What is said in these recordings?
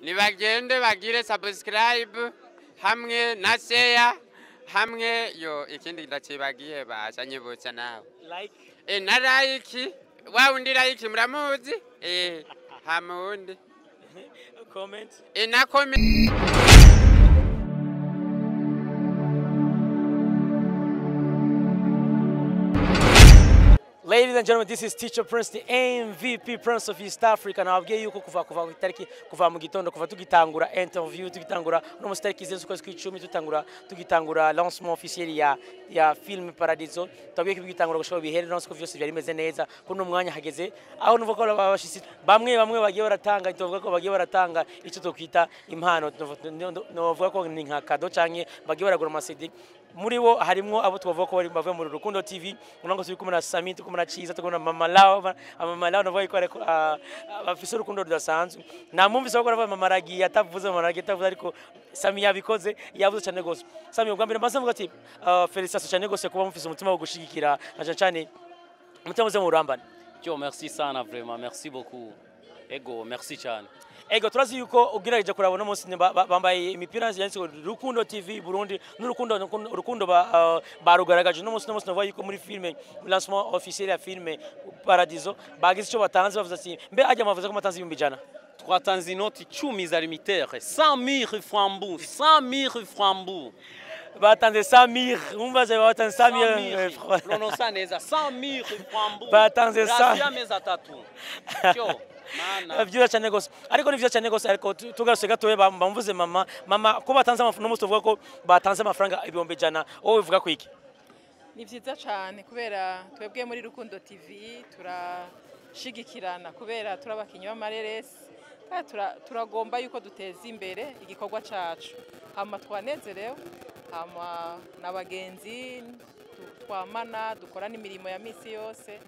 Nibagende bagire subscribe hamwe na share hamwe yo ikindi ndacibagiye basha nyibutsa nawe. Like. Na like wa undi like muramuzi hama undi comment. Na comment. Ladies and gentlemen, this is Teacher Prince, the MVP Prince of East Africa. Nababwiye yuko kuva itariki, kuva mu gitondo, kuva tugitangura interview, tugitangura no mu tariki z'ukwezi kw'icumi, tugitangura lancement officiel ya film Paradiso. Twabwiye ko bigitangura gushobora bihere no ko vyose byari bimeze neza. Kuno mwanya hageze aho nuvuga ko abashitsi bamwe bagiye baratanga, tuvuga ko bagiye baratanga icyo tokwita impano, novuga ko ni nka cadeau canke bagiye baragura ama CD. Muri bo harimwo abo twavuga ko bari bavuye muri Rukundo TV, unango turi kumwe na Sami, turi kumwe na Ciza, turi kumwe na Mama Lao, Mama Lao navuga ko ariko bafise urukundo rudasanzwe. Namumvise ko baravuga Mama Ragiye atavuze, Mama Ragiye atavuze, ariko Sami yabikoze, yavuze cyane gose. Sami ubwa mbere mbanza mvuga ati félicitations cyane gose kuba mufise umutima wo gushigikira na cyane cyane umutima muze mu rurambane. Jo, merci sana vraiment, merci beaucoup. Ego, merci cyane. Ego, turazi yuko ugerageje kurabona umunsi bambaye imipira yanditse Rukundo TV Burundi n'urukundo urukundo barugaragaje no munsi navuga yuko muri filme lancement officiel ya filme Paradiso bagize icyo batanze, bavuze ati mbe ajya mavuze ko matanze 100,000. Twatanze inoti 10 za limitaire 100,000 francs bu, 100,000 francs bu. Batanze 100,000, umbaze batanze 100,000 francs. Prononça neza 100,000 francs bu. Batanze 100. Amezi atatu. Cyo. Vyiza cyane gose, ariko ni vyiza cyane gose, ariko tugarutse gatoya bamvuze mama ko batanze amafaranga n'umunsi tuvuga ko batanze amafaranga 100,000, wowe uvuga ko iki? Ni vyiza cyane kubera twebwe muri Rukundo TV turashigikirana kubera turabakinyi b'amareresi kandi turagomba yuko duteza imbere igikorwa cacu, hama twanezerewe, hama n'abagenzi twamana dukora n'imirimo ya misi yose.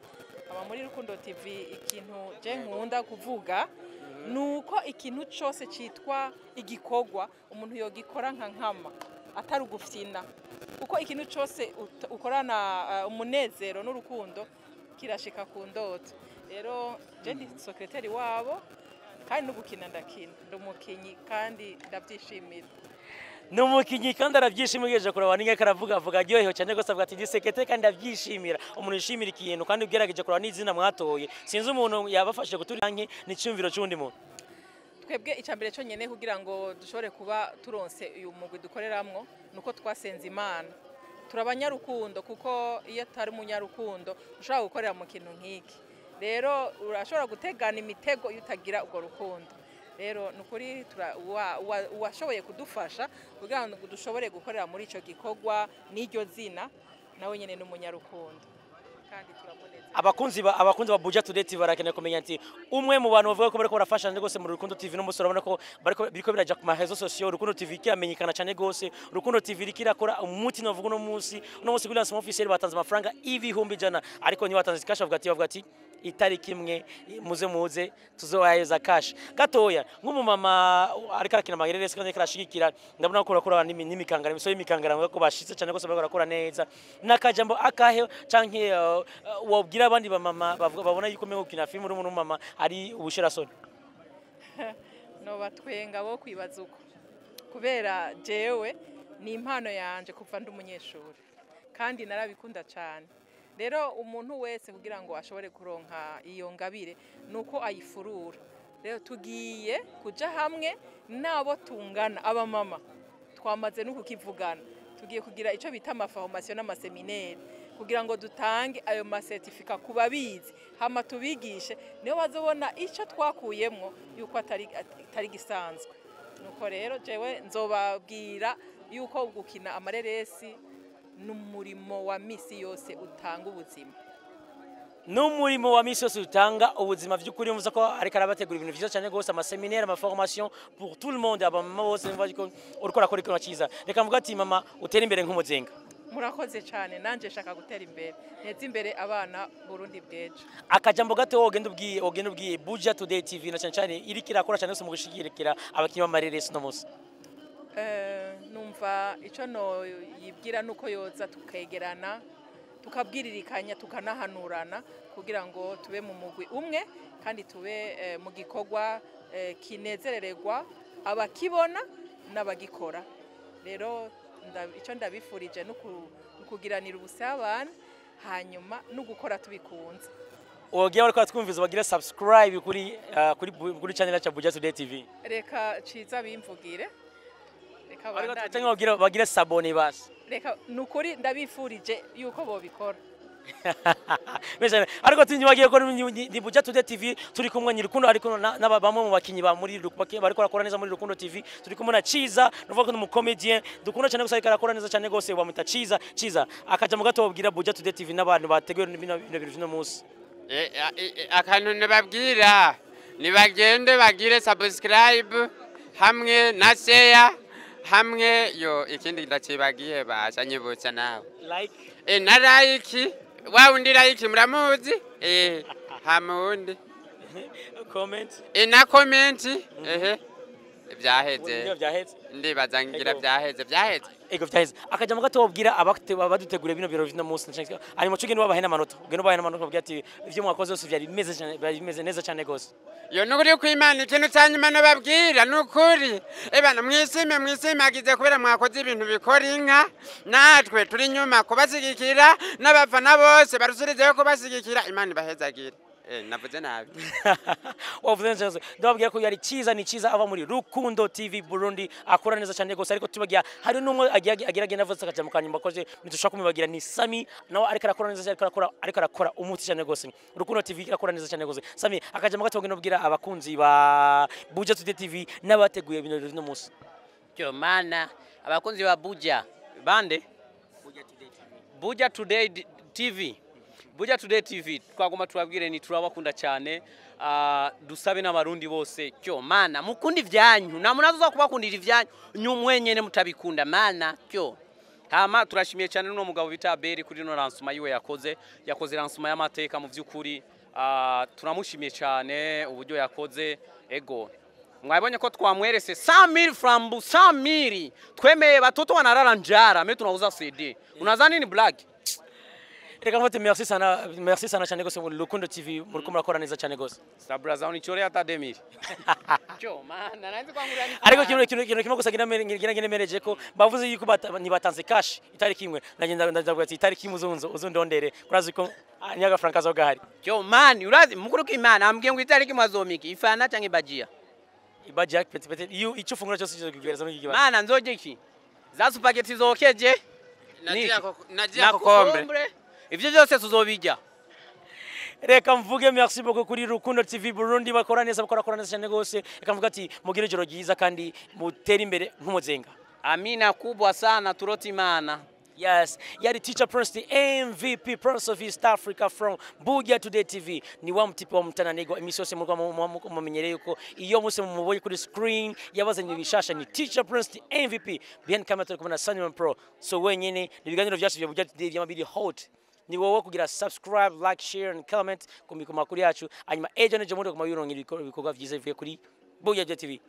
Aba muri Rukundo TV ikintu je nkunda kuvuga nuko ikintu cyose citwa igikorwa umuntu yogikora nka nkama atari ugufyina, kuko ikintu cyose ukorana umunezero n'urukundo kirashika ku ndoto. Rero je ndi secretary wabo kandi no gukina ndakina, ndi umukinyi kandi ndabyishimira. Ni umukinyi kandi arabyishimiye kuraba ninge karavuga avuga aryohewe cyane gose, avuga ati ndi secretary kandi ndabyishimira. Umuntu yishimira ikintu kandi ugerageje kuraba n'izina mwatoye, sinzi umuntu yabafashe guturanke n'icyumviro cy'undi muntu. Twebwe icambere cyo nyene kugira ngo dushobore kuba turonse uyu mugwi dukoreramwo nuko twasenze Imana. Turabanyarukundo kuko iyo atari umunyarukundo ushobora gukorera mu kintu nk'iki. Rero urashobora gutegana imitego iyo utagira urwo rukundo. Rero nukuri uwashoboye kudufasha kugira ngo dushobore gukorera muri ico gikorwa n'iryo zina nawe nyene n'umunyarukundo kandi turamunezera. Abakunzi ba Buja Today TV barakeneye kumenya ati umwe mu bantu bavuga ko bariko barafasha gose muri Rukundo TV no musoro, urabona ko bariko biriko biraja ku ma réseaux sociaux. Rukundo TV kiramenyekana cyane gose, Rukundo TV irakora umuti navuga no munsi kuri lancement officiel batanze amafaranga 100,000, ariko ni batanze cash, bavuga ati itariki imwe muze tuzoheza cash gatoya. Nk'umumama ariko arakina amagereresi kandi arashigikira, ndabona ko urakora n'imikangara imisozi y'imikangara ko bashitse cyane gose bariko barakora neza. Nakajambo akahe canke wobwira abandi bamama babona yuko mengo gukina film uri umumama ari ubushirasoni? No batwenga bo kwibaza uko, kubera jewe ni impano yanje kuva ndi umunyeshuri kandi narabikunda cyane. Rero umuntu wese kugira ngo ashobore kuronka iyo ngabire nuko ayifurura. Rero tugiye kuja hamwe nabo tungana abamama twamaze no kukivugana, tugiye kugira ico bita amaformation n'amaseminaire kugira ngo dutange ayo masertifika kubabizi hama tubigishe, niyo bazobona ico twakuyemwo yuko atari gisanzwe. Nuko rero jewe nzobabwira yuko gukina amareresi n'umurimo wa misi yose utanga ubuzima. N'umurimo wa misi yose utanga ubuzima by'ukuri, mvuze ko ariko arabategura ibintu vyiza cyane gose, ama séminaire, ama formation pour tout le monde, abamama bose mvuga ko uriko urakora ikintu cyiza. Reka mvuga ati mama utere imbere nk'umuzenga. Murakoze cyane, nanje shaka gutera imbere, nteze imbere abana Burundi bwejo. Akajambo gato ogenda ubwiye Buja Today TV na cyane cyane iri kirakora cyane gose mu gushigikira abakinyi b'amareresi no munsi. Numva ico no yibwira nuko yoza tukegerana tukabwiririkanya tukanahanurana kugira ngo tube mu mugwi umwe kandi tube mu gikorwa Kinezerererwa abakibona n'abagikora. Rero icyo ndabifurije ni ukugiranira ubusabane, hanyuma no gukora tubikunze. Wogiye bariko batwumviza bagira subscribe kuri channel yacu Buja Today TV. Reka Ciza bimvugire, reka Ariko bandanye. cyangwa bagira s'abonner basi. Reka, nukuri ndabifurije yuko bobikora. Mbese ariko tinyibagiye ko ni Buja Today TV, turi kumwe ni Rukundo, ariko na bamwe mu bakinyi ba muri bariko barakora neza muri Rukundo TV. Turi kumwe na Ciza, nuvuga ko ni umucomedien dukunda cyane gusa, ariko arakora neza cyane gose, bamwita Ciza. Ciza, akaja mu gato babwira Buja Today TV n'abantu bateguye bino bintu vino munsi. Akantu nibabwira, nibagende bagire subscribe hamwe na share hamwe, yo ikindi ndacibagiye, basha nyibutsa nawe. Like. Na like, wa wundi like muramuzi, hama wundi Comment. Na comment, ehe, byaheze. Nivyo vyaheze. Ndibaza ngira Ego. byaheze, byaheze. Ego, vyaheze. Akaja mu gato babwira abaduteguriye bino biro vino munsi, hanyuma cyo ugende ubahe n'amanota, babwira ati ivyo mwakoze byose vyari bimeze cyane, byari bimeze neza cyane gose. Yo, nukuri kw'Imana, ikintu cya nyuma nababwira nukuri, ebana mwisime mwisimagize kubera mwakoze ibintu bikora inka. Natwe turi inyuma kubashyigikira, n'abafana bose barusirizeho kubashyigikira. Imana ibahezagire. Navuze nabi. Wavuze neza cyane. Ndababwira ko yari Cyiza, ni Cyiza ava muri Rukundo TV Burundi, akora neza cyane gose. Ariko tubagira hari n'umwe agiye agira agenda avuze akaja mu kanyuma akoze, ntitushaka kumubagira, ni Sami, nawe ariko arakora neza cyane, ariko arakora umuti cyane gose. Rukundo TV irakora neza cyane gose. Sami, akaja mu gato nobwira abakunzi ba Buja Today TV n'abateguye ibintu bino munsi. Cyo mana, abakunzi ba Buja bande, Buja Today TV, Buja Today TV, twagomba tubabwire ni turabakunda cyane. Dusabe n'abarundi bose, cyo mana, mukunda ivyanyu, nta muntu azoza kubakundira ivyanyu nyumwenyene mutabikunda, mana cyo. Hama turashimiye cyane n'uno mugabo bita Abeli kuri no lancement yiwe yakoze. Yakoze lancement y'amateka mu vy'ukuri. Turamushimiye cyane uburyo yakoze. Ego, mwabonye ko twamwerese 100,000 francs, 100,000 twemeye, batoto wanarara njara, me tunauza CD, unazani ni blague? Reka mfate, merci sana, merci sana cyane gose muri Rukundo TV, muriko murakora neza cyane gose. Sabra unichorea hata 2000, cyo mana, nanzi kwangurira. Ariko ikintu kimwe gusa ngira ngenemereje ko bavuze yuko ntibatanze cash itariki imwe. Nagenda ndavuga ati itariki imwe uzunzo uzundondere, urazi ko nyaga franka zo gahari. Cyo mani, urazi mukuru k'Imana ambwiye ngo itariki mwazomiki ifana canke bajia. Ibajia pete pete, iyo icyo ufungura cyose cyo kugereza muri iki kibanza. Mana, nzoje iki za spaghetti zokeje Nagiye na kokombe. Kokombre, ivyo byose tuzobijya. Reka mvuge merci beaucoup kuri Rukundo TV Burundi, bakora neza, bakora neza cyane gose. Reka mvuge ati mugire ijoro ryiza kandi mutere imbere nk'umuzenga. Amina kubwa sana, turoti Imana. Yes, yari Teacher Prince, the MVP Prince of East Africa from Buja Today TV. Ni wa mtipe wa mtananigwa imisi yose murwa mumenyereye yuko iyo muse mumubonye kuri screen yabazanye ibishasha, ni Teacher Prince, the MVP. Behind camera turi kumwe na Sunnyman Pro. So wenyene ni ibiganiro byacu bya Buja Today byamabiri hot. Ni wowe kugira subscribe, like, share and comment ku makuru yacu. Hanyuma ejo nejo muri kuma bironka ibikorwa byiza bivuye kuri Buja Today TV.